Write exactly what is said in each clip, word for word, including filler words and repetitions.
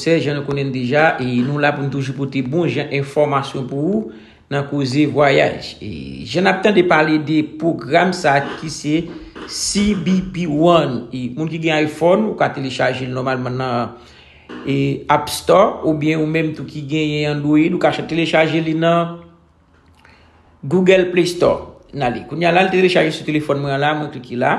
Sè, jan nou konnen l deja, e nou la pou n toujou pote bon jan enfòmasyon pou ou nan koze vwayaj. E jan n ap tande pale de pwogram sa ki se C B P One. E moun ki gen iPhone, ou ka telechaje l nòmalman nan e App Store, oubyen ou menm tou ki genyen Android, ou ka telechaje li nan Google Play Store. N ale. Kounye a la, l telechaje sou telefòn mwen an la, mwen klike la.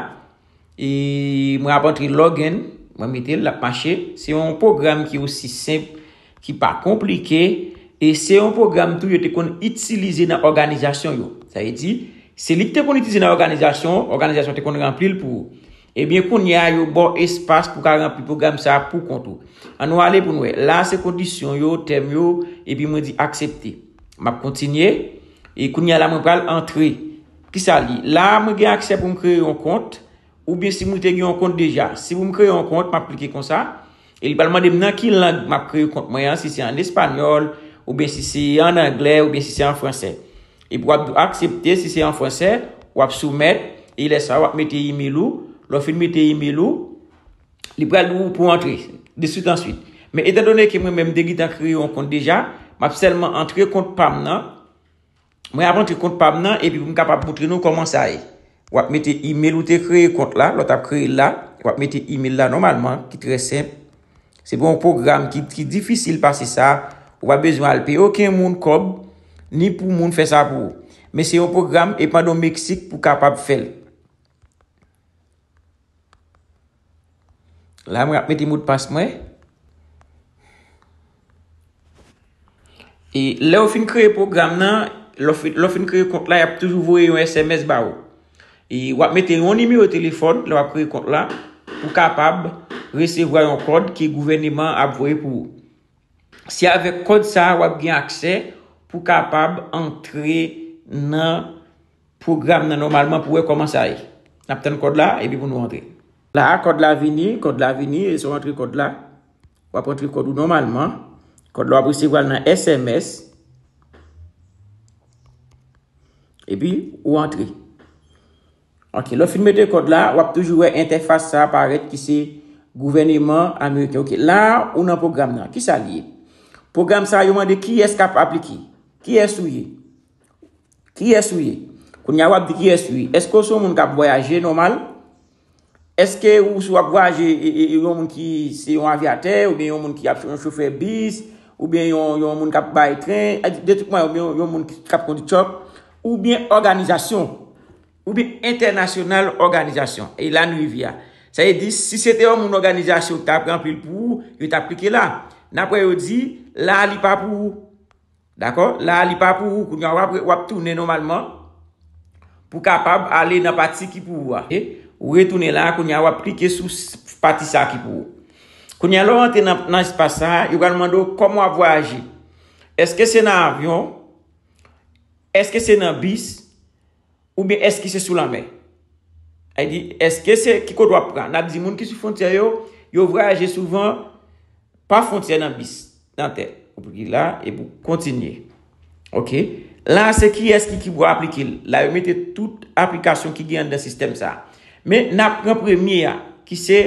E mwen ap antre login, mwen mete l, l ap mache. Se yon pwogram ki osi senp, ki pa konplike. E se yon pwogram tou yo te konn itilize nan òganizasyon yo. Sa vle di, se li ki te konn itilize nan òganizasyon, òganizasyon te konn ranpli l pou ou. Ebyen, kounye a, yo ba w espas pou w ka ranpli pwogram sa a pou kont ou. Ann nou ale pou n wè. La, se kondisyon yo, tèm yo, epi mwen di aksepte. M ap kontinye. E kounye a la, mwen pral antre. Kisa li? La, mwen gen aksè pou m kreye yon kont. Oubyen si mwen te gen yon kont deja. Si pou m kreye yon kont, m ap klike konsa. E li pral mande m nan ki lang m ap kreye kont mwen an, si se an espanyòl, oubyen si se an anglè, oubyen si se an fransè. Epi w ap aksepte si se an fransè, w ap soumèt, e lè sa a, w ap mete email ou. Lè w fin mete email ou, li pral di w pou w antre, de suite en suite. Men etandone ke mwen menm m te gentan kreye yon kont deja, m ap sèlman antre kont pa m nan. Mwen ap antre kont pa m nan, epi pou m kapab montre nou kòman sa ye. W ap mete email ou te kreye kont la, lè w t ap kreye l la, w ap mete email la nòmalman, ki trè senp. Se pa yon pwogram ki, ki difisil pase sa, ou pa bezwen al peye okenn moun kòb, ni pou moun fè sa pou ou. Men se yon pwogram, e pandan w Meksik pou w kapab fè l. La, mwen ap mete modpas mwen. E lè w fin kreye pwogram nan, lè w fin, lè w fin kreye kont la, y ap toujou voye yon S M S ba ou. E w ap mete yon nimewo telefòn, lè w ap kreye kont la, pou w kapab resevwa yon kòd ke gouvèneman an ap voye pou ou. Se avèk kòd sa a w ap gen aksè pou w kapab antre nan pwogram nan nòmalman pou w wè kòman sa ye. N ap tann kòd la, epi pou nou antre. La, kòd la vini, kòd la vini, e si w antre kòd la, w ap antre kòd ou nòmalman. Kòd la w ap resevwa l nan S M S. Epi, ou antre. Ok, lè w fin mete kòd la, w ap toujou wè entèfas sa a parèt ki se gouvèneman ameriken. Ok, la, ou nan pwogram nan. Kisa l ye? Pwogram sa a, yo mande kiyès k ap aplike. Kiyès ou ye? Kiyès ou ye? Kounye a, w ap di kiyès ou ye. Èske w se yon moun k ap vwayaje nòmal? Èske ou, si w ap vwayaje, e, e, e, yon moun ki se yon avyatè, oubyen yon moun ki ap yon chofè bis, oubyen yon, yon moun k ap bay tren, e, de tout mwayen, oubyen yon, yon moun ki, k ap kondi tchòk, oubyen òganizasyon, oubyen entènasyonal òganizasyon. E la nou rive a. Sa vle di, si se te yon moun òganizasyon ki t ap ranpli l pou ou, yo t ap klike la. N ap wè yo di, la li pa pou ou. Dakò? La, li pa pou ou. Kounye a, w ap, w ap tounen nòmalman pou kapab ale nan pati ki pou ou a. Ok? Ou retounen la, kounye a, w ap klike sou s-, pati sa ki pou ou. Kounye a, lè w antre nan, nan espas sa a, yo pral mande w kòman w ap vwayaje. Èske se nan avyon? Èske se nan bis? Oubyen èske se sou lanmè? Sa vle di, èske se ki kote w ap pran? N ap di moun ki sou fwontyè yo, yo vwayaje souvan pa fwontyè nan bis, nan tè. Ou pou ki la, epi w kontinye. Ok. La, se kiyès ki, ki pou aplike l. La, yo mete tout aplikasyon ki gen anndan sistèm sa a. Men, n ap pran premye a, ki se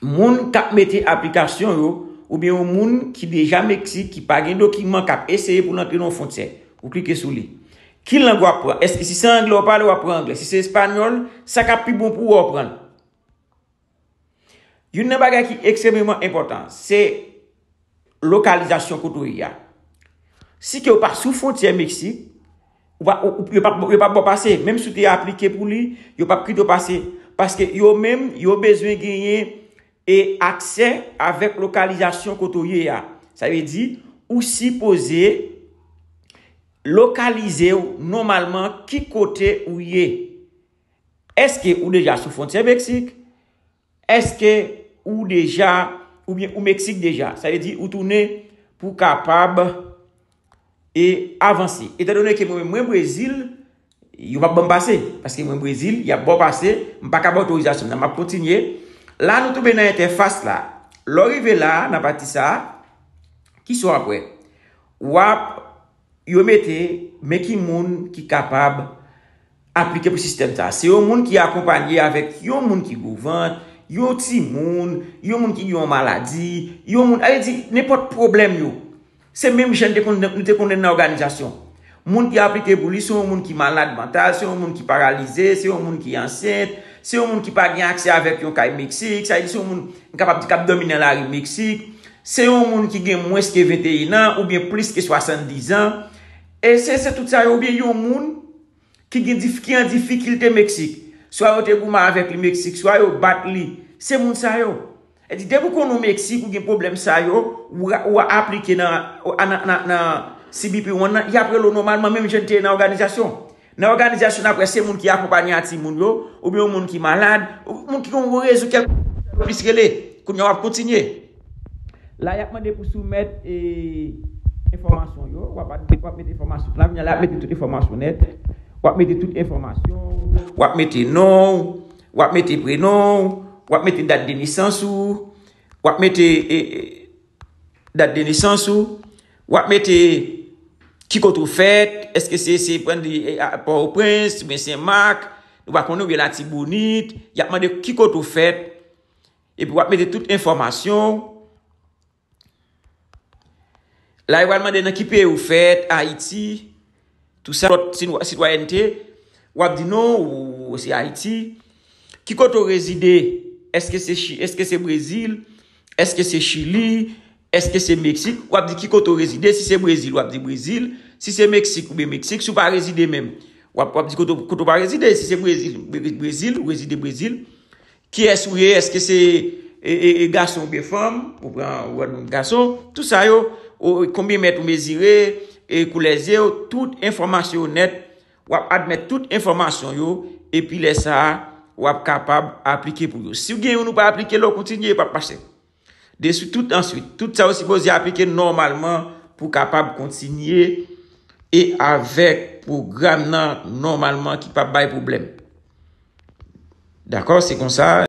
moun k ap mete aplikasyon yo, oubyen yon moun ki deja Meksik, ki pa gen dokiman, k ap eseye pou l antre nan yon fwontyè. Ou klike sou li. Ki lang w ap pran? Èske si se anglè w pale, w ap pran anglè? Si se espanyòl, sa k ap pi bon pou ou, w ap pran l. Youn nan bagay ki ekstrèmeman enpòtan, se lokalizasyon kote w ye a. Si ke w pa sou fwontyè Meksik, ou pa, ou, ou, yo p ap, yo p ap ba w pase. Menm si w te aplike pou li, yo p ap kite w pase. Paske yo menm, yo bezwen genyen e aksè avèk lokalizasyon kote w ye a. Sa vle di, ou sipoze lokalize w nòmalman ki kote ou ye. Èske ou deja sou fwontyè Meksik? Èske ou deja, oubyen ou Meksik deja? Sa vle di ou tounen pou kapab e avanse. Etandone ke mwen, mwen Brezil, yo p ap ban m pase. Paske mwen Brezil, y ap ba w pase, m pa ka ba w otorizasyon nan. M ap kontinye. La, nou tonbe nan entèfas la. Lè w rive la, nan pati sa a, kisa w ap wè? W ap yo mete men ki moun ki kapab aplike pou sistèm sa. Se yon moun ki akonpanye avèk yon moun ki gwo vant, Yon timoun, yon moun ki gen yon maladi, yon moun, sa vle di, nenpòt pwoblèm yo. Se menm jan nou te konn, nou te konn nan òganizasyon. Moun ki aplike pou li, se yon moun ki malad mantal, se yon moun ki paralize, se yon moun ki ansent, se yon moun ki pa gen aksè avèk yon kay Meksik, sa vle di, se yon moun, m kapab di, k ap dòmi nan lari Meksik, se yon moun ki gen mwens ke venteyen an oubyen plis ke swasanndizan. E se, se tout sa yo, oubyen yon moun ki gen dif-, ki an difikilte Meksik. Swa yo te goumen avèk li Meksik, swa yo bat li. Se moun sa yo. E di, depi w konn ou Meksik, ou gen pwoblèm sa yo, ou, ou aplike nan, nan, nan, nan C B P One nan, y ap rele w nòmalman, menm jan te ye nan òganizasyon. Nan òganizasyon, n ap wè se moun ki akonpanye a timoun yo, oubyen yon moun ki malad, ou moun ki gen yon rezon kèlkonk, plis rele. Kounye a, w ap kontinye. La, y ap mande pou soumèt, e, enfòmasyon yo. W ap, w ap mete enfòmasyon. La, kounye a, la, y ap mete tout enfòmasyon nèt. W ap mete tout enfòmasyon. W ap mete non w. W ap mete prenon w. W ap mete dat de nesans ou. W ap mete, e, e, dat de nesans ou. W ap mete ki kote w fèt. Èske se, se pran di, e, a, Pòtoprens, oubyen Senmak. Nou pa konnen, oubyen Latibonit. Y ap mande ki kote w fèt. Epi w ap mete tout enfòmasyon. La, yo pral mande nan ki peyi w fèt, Ayiti, tou sa, lòt sitwa-, sitwayènte, w ap di non, ou, ou se Ayiti. Ki kote w rezide? Èske se Chi-, èske se Brezil? Èske se Chili? Èske se Meksik? W ap di ki kote w rezide. Si se Brezil, w ap di Brezil. Si se Meksik, oubyen Meksik. Si w pa rezide menm, w ap, w ap di kote, kote w pa rezide. Si se Brezil, Bre-, Brezil, ou rezide Brezil. Kiyès ou ye? Èske se, e, e, e, gason oubyen fanm? Ou pran, ou wè, gason. Tout sa yo, o, konbyen mèt ou mezire, e, koulè zye w, tout enfòmasyon yo nèt. W ap admèt tout enfòmasyon yo, epi lè sa a, w ap kapab aplike pou yo. Si w gen youn ou pa aplike, lè w kontinye, p ap mache. De sou tout answit, tout sa yo sipoze aplike nòmalman pou w kapab kontinye e avèk pwogram nan nòmalman ki p ap bay pwoblèm. Dakò, se konsa.